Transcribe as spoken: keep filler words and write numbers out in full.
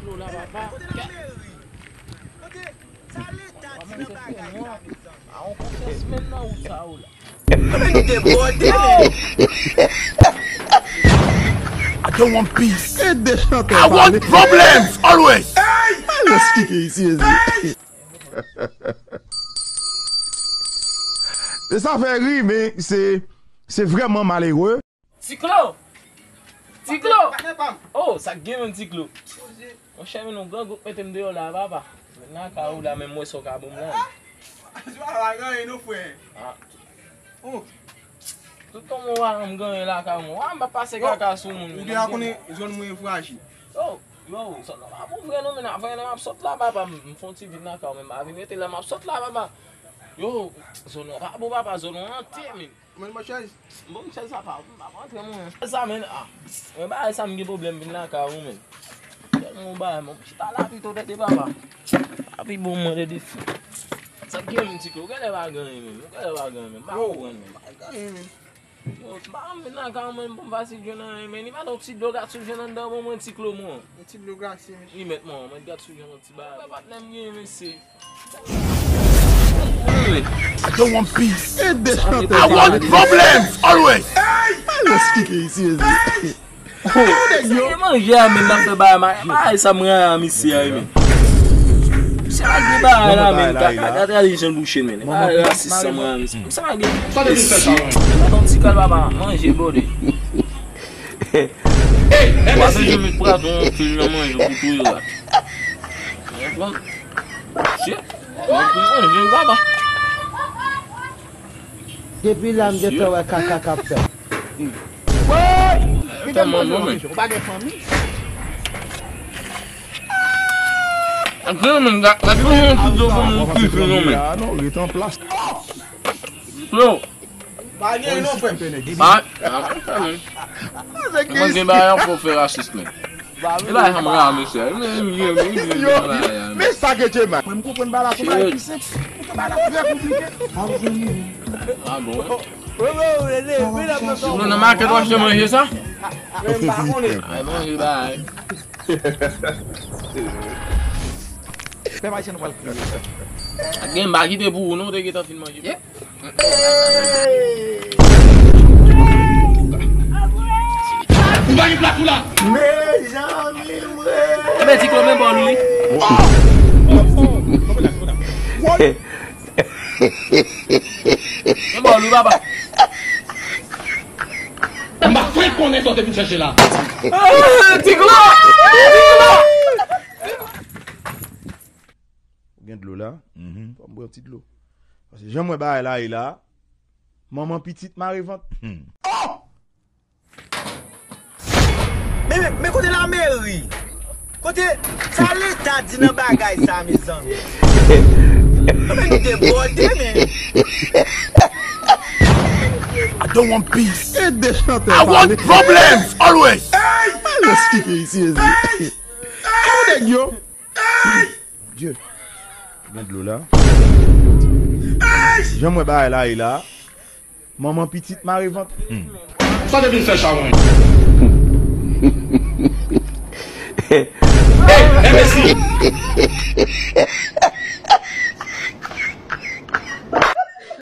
Kote lanmeri? Kote sa leta di nan bagay sa, mezanmi? A on konfyans menm nan wout sa ou la. Anben nou debòde, men. I don't want peace. E de chantè I want pale. Problems always. Al esplike isi, Jezi. E sa fè ri, men se se vrèman malere. Tiklo! Tiklo! Oh, sa k gen menm Tiklo? Monchè, men yon gran gwoup mete m deyò la, papa. Men nan ka ou la, men m wè sa w ka ban m la. Se pa la ganyen non, frè. Ah. Oh. Tout kòman w pa janm ganyen lakay mwen. Wa, m pa pase kaka sou moun. Ou deja konnen zòn mwen frajil. Yo, yo, sa nan pa bon vre non, men nan vre nan m ap sot la, papa. M fè yon ti vin lakay mwen, m pa vin rete la, m ap sot la, papa. Yo, zòn nan pa bon, papa, zòn nan an tè, men. Mwen mwen chèz. Bon, chèz sa pa, m pa antre mwen. Chèz sa, men, ah. Mwen bagay sa m gen pwoblèm vin lakay ou, men. Tèlman ou bagay, mwen chita la pito tande papa. Papi bon mwen de defi. Sa k gen m ti kou, gade pa ganyen menm, gade pa ganyen menm, pa konprann menm. Yo, m pa vin lakay ou, men, pou m fasil jwenn anyen, men, li pa nan ti dlo gad sou jwenn anndan, bon, mwen ti klo mwen. Yon ti dlo glase, men. Li mèt mwen, mwen gad sou jwenn yon ti bagay. Patnè m gen, mesye. I don't want peace. E de chantè I want pale. Problems always. Al esplike isi, Jezi. Se manje a menm nan fè bagay ma bagay sa mwen a misye a men. Se pa gen bagay la men. Gade gade jan bouche men. Bagay rasis sa mwen a misye. Se pa gen. Sa de misye sa. Nan ti kal papa manje bode. Hey, M ap M S I. Bezwen met prato yon fil nan manje pou touye rat. Shit. Mwen pou manje l papa. Depi la m gentan wè kaka k ap fèt. Tèlman non men. Ou pa gen fanmi? Ak nan men gade yon ti do pou nou kife non men. Non, rete an plas. Yo. Pa gen non, frè. Pa. Mwen gen bagay ankò fè rasis men. E bagay sa m rale mesye. Men sa ke Djema. Mwen m konprann bagay la konba ki senp. Mwen konba la trè konplike. Ah bon. Si w nan makèt w achte manje sa? Ay manje bay. Pè Ayisyen nou pral kriye. Ak gen m pa kite pou ou non, ou te gentan fin manje. Ou pa gen plat ou la. Mezanmi mwen. Ebyen ti klo men bòl ou li. Men bòl ou papa. M pa frenk konnen sa w te vin chèche la. Ti klo. Ti klo. Ou gen dlo la? Fò m pran ti dlo. Paske jan m wè bagay la ye la, manman pitit mare vant. Men men men kote lameri? Kote sa leta di nan bagay sa mezanmi? Anben nou debòde men. I don't want peace. E de chantè I want pale. Problems always. Al esplike isi, Jezi. Ou nèg yo. Dye. Gen dlo la. Jan m wè bagay la ye la. Manman pitit mare vant. Sa te vin fè chawony. Hey, M S I.